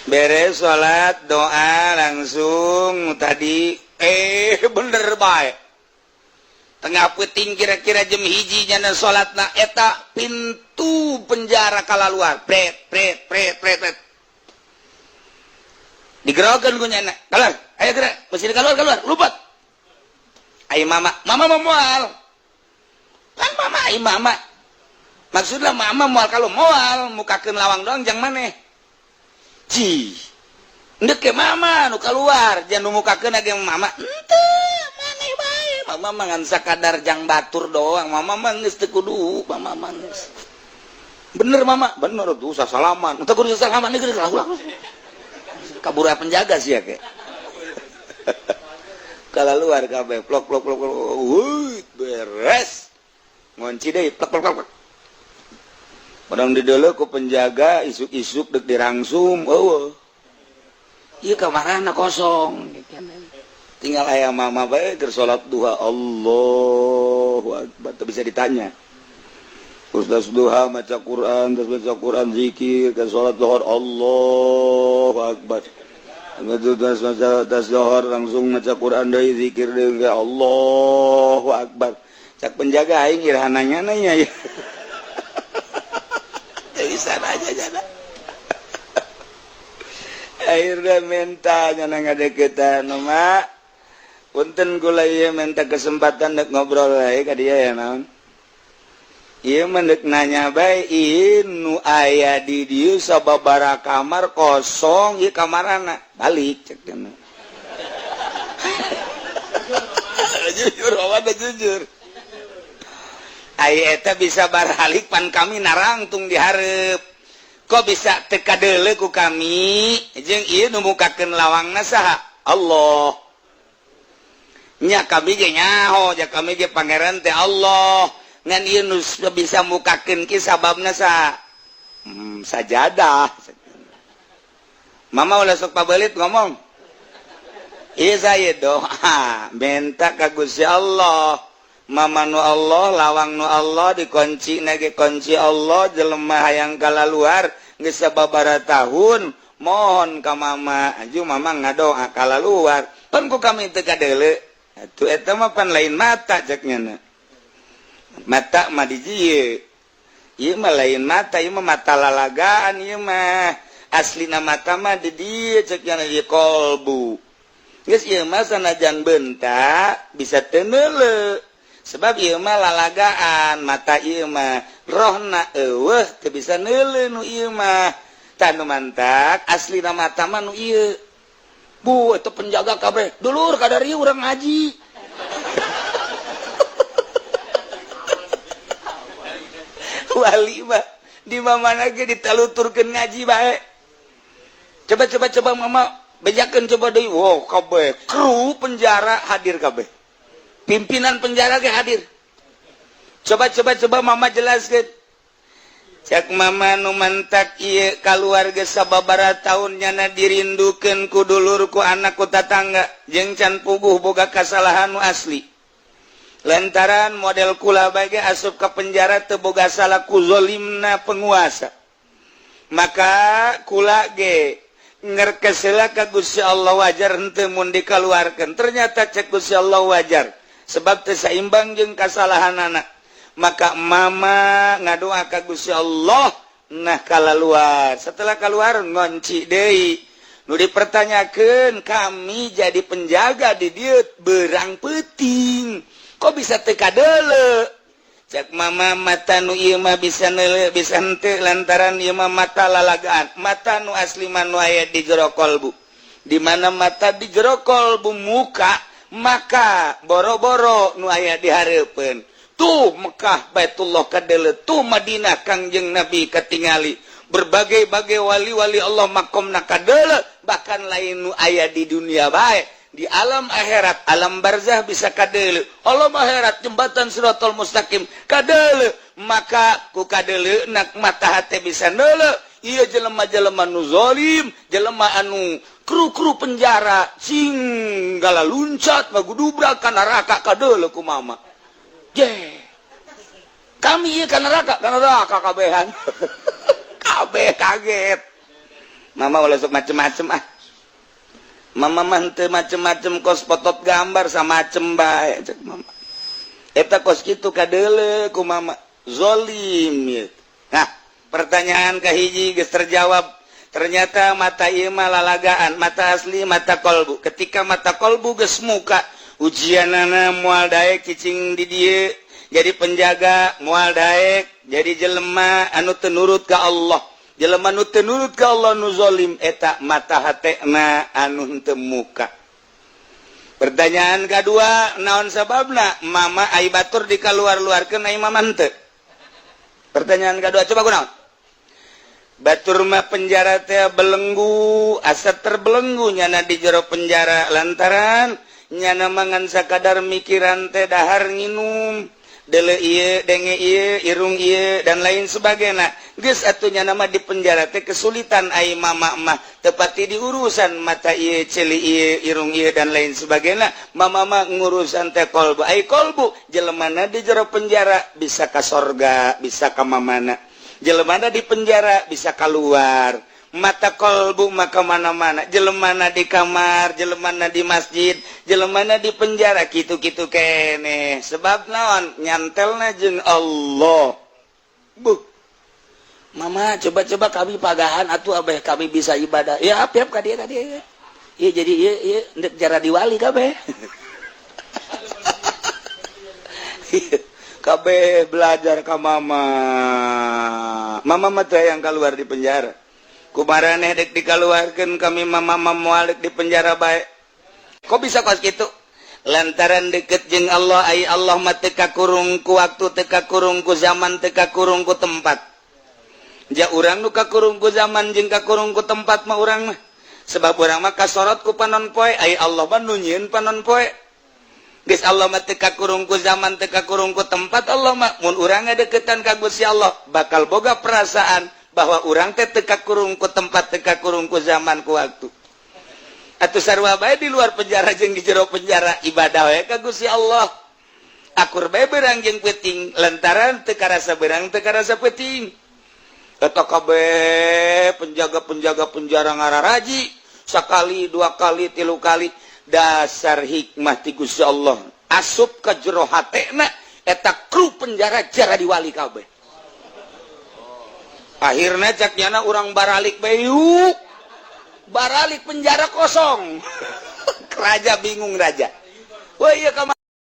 Beres salat, doa langsung tadi, bener bae. Tengah peuting, kira-kira jam 1 nyana salat na eta pintu penjara kalaluar, pret pret pret pret pret, digerokan ku nyana, "Keluar, ayo gerak, mesti keluar, keluar, lupat." Ayo mama, mama mau moal kan, mama, ayo mama, maksudnya mama moal, kalau moal mukakeun lawang doang jang maneh. Ci ndek ke mama nu keluar, jangan nu mukakeun ge mama henteu, maneh bae. Mama mah ngan sakadar jang batur doang, mama mah geus teu kudu, mama mah geus bener, mama bener tuh salaman, teu kudu salaman geus ulah kabur penjaga sih ya ke kalau luar kabeh, plok plok plok plok. Wuih, beres ngunci deui, plok plok plok. Padang di dulu ku penjaga isuk-isuk dek dirangsum, eueuh. Ieu kamarana kosong. Tinggal aya mama bae keur salat duha, Allahu akbar, teu bisa ditanya. Terus duha maca Quran, terus baca Quran, zikir, ke salat zuhur, Allahu akbar. Terus maca tas zuhur langsung maca Quran deui, zikir deui, Allahu akbar. Cak penjaga, aing iraha nanya nanya ya. Bisa aja jana. Akhirnya minta nyana ngadeukeutan, "Mak, punten kula ieu minta kesempatan dek ngobrol wae ka dia ya." "Naon ieu?" "Mah dek nanya bae, ieu nu aya di dieu sababaraha kamar kosong, ieu kamarana." "Balik," cek cenah. Jujur, awan jujur. Ai eta bisa baralik pan kami narangtung dihareup. Kok bisa teu kadeuleu ku kami? Jeung ieu nu mukakeun lawangna saha? Allah. Nya kami ge nyaho, ja kami ge pangeran teh Allah. Ngan ieu nu bisa mukakeun ki sababna saha? Sajadah. Mama ulah sok pabelit ngomong. Iya, saya doa minta ka Gusti Allah. Mama nu Allah, lawang nu Allah, dikunci nage kunci Allah, jelema hayang kalaluar geus sababaraha tahun, mohon ka mama, aju mama ngadoa kalaluar. Pan ku kami teu kadeuleu. Atuh eta mah pan lain mata, cek nya. Mata mah di dieu. Ieu mah lain mata, ieu mah mata lalagaan ieu mah. Aslina mata mah di dieu, cek nya, di kolbu. Geus ieu mah sanajan bentak bisa teu neuleu. Sebab ieu mah lalagaan mata ieu mah, rohna eueuh, teu bisa neuleu nu ieu mah. Tah, nu mantak aslina mata mah nu ieu. Bu, itu penjaga kabeh. "Dulur, kadari urang ngaji." Wali mah di mana ge ditaluturkeun ngaji bae. "Coba, coba, coba, mama bejakeun, coba deui." Wow, kabeh kru penjara hadir kabeh. Pimpinan penjara ge hadir. "Coba, coba, coba, mama jelaskeun." Cek mama, nu mantak ieu kaluarga sababaraha tahun nyana dirindukeun ku dulur, ku anak, ku tatangga, jeung can puguh boga kasalahan nu asli. Lantaran model kula bae asup ke penjara teu boga salah, ku zolimna penguasa. Maka kula ge ngerkesela ka Gusti Allah, wajar henteu mun dikaluarkeun? Ternyata cek Gusti Allah wajar, sebab teu saimbang jeung kasalahanana. Maka mama ngadoa ka Gusti Allah, nah kalaluar. Setelah keluar ngonci deui. Nu dipertanyakeun, kami jadi penjaga di dieu berang peuting, kok bisa teu kadeuleu? Cek mama, mata nu ieu mah bisa neuleu bisa henteu lantaran ieu mah mata lalagaan. Mata nu asli mah nu aya di jero kolbu. Di mana mata di jero kolbu muka, maka boro-boro nu aya di hareupeun. Tuh Mekah, Baitullah kadeuleu, tuh Madinah, Kangjeng Nabi katingali, berbagai-bagai wali-wali Allah makomna kadeuleu. Bahkan lain nu aya di dunia bae, di alam akhirat, alam barzah bisa kadeuleu, alam akhirat jembatan Siratal Mustaqim kadeuleu. Maka ku kadeuleu nak mata hate bisa neuleu ieu jelema-jelema nu zalim, jelema anu kru-kru penjara sing gala luncat ngagudubrak ka neraka, kadeuleu ku mama. Je. Kami ieu ka neraka, ka neraka kabehan. Kabeh kaget. Mama ulah sok macem-macem ah. Mama mah henteu macem-macem kos potot gambar samacem bae cek mama. Eta kos kitu kadeule ku mama zolim ieu. Nah, pertanyaan kahiji geus terjawab. Ternyata mata ieu mah lalagaan, mata asli mata kolbu. Ketika mata kolbu geus muka, ujianana moal daek cicing di dieu jadi penjaga, moal daek jadi jelema anu teu nurut ka Allah. Jelema nu teu nurut ka Allah nu zalim eta mata hatena anu henteu muka. Pertanyaan kedua, naon sababna mama ai batur dikaluar-luarkeun ai mama henteu? Pertanyaan kedua coba kunaon? Batur mah penjara teh belenggu, asa terbelenggu nyana di jero penjara lantaran nyana mangan sakadar mikiran teh dahar nginum dele ieu denge ieu irung ieu dan lain sebagainya. Geus atuh nyana mah di penjara teh kesulitan ai mama mah tepati di urusan mata ieu ceuli ieu irung ieu dan lain sebagainya. Mama mah ngurusan teh kolbu, ai kolbu jelemana di jero penjara bisa ka sorga bisa ka mamana, jelemana di penjara bisa keluar. Mata kolbu maka mana-mana, jelemana di kamar, jelemana di masjid, jelemana di penjara kitu-kitu kene. Sebab naon nyantelna jeung Allah. Buh. Mama coba-coba kami pagahan atuh abeh kami bisa ibadah. Ya apiap ka dieu ka dieu. Ieu jadi ieu ieu ndek jara diwali kabeh. Kabeh belajar ka mama. Mama mah teh yang keluar di penjara. Kumaraneh dek dikaluarkeun kami mama moal dek di penjara bae. Kok bisa kos kitu? Lantaran deket jeung Allah, ai Allah mah teu kakurung ku waktu, teu kakurung ku zaman, teu kakurung ku tempat. Ja urang nu kakurung ku zaman jeung kakurung ku tempat mah urang mah. Sebab urang mah kasorot ku panon poe, ai Allah mah nu nyieun panon poe. Geus Allah mah teu kakurung ku zaman, teu kakurung ku tempat, Allah mah mun urang ngadeukeutan ka Gusti Allah bakal boga perasaan bahwa urang teh teu kakurung ku tempat, teu kakurung ku zaman ku waktu. Atuh sarua bae di luar penjara jeung di jero penjara ibadah we ka Gusti Allah. Akur bae beurang jeung peuting lantaran teu karasa beurang teu karasa peuting. Eta kabeh penjaga-penjaga penjara ngararaji sakali, dua kali, tilu kali. Dasar hikmah ti Gusti Allah asup ka jero hatena eta kru penjara jara diwali kabeh. Akhirnya cak nyana urang baralik bae yuk. Baralik penjara kosong. Raja bingung raja. Wah iya ka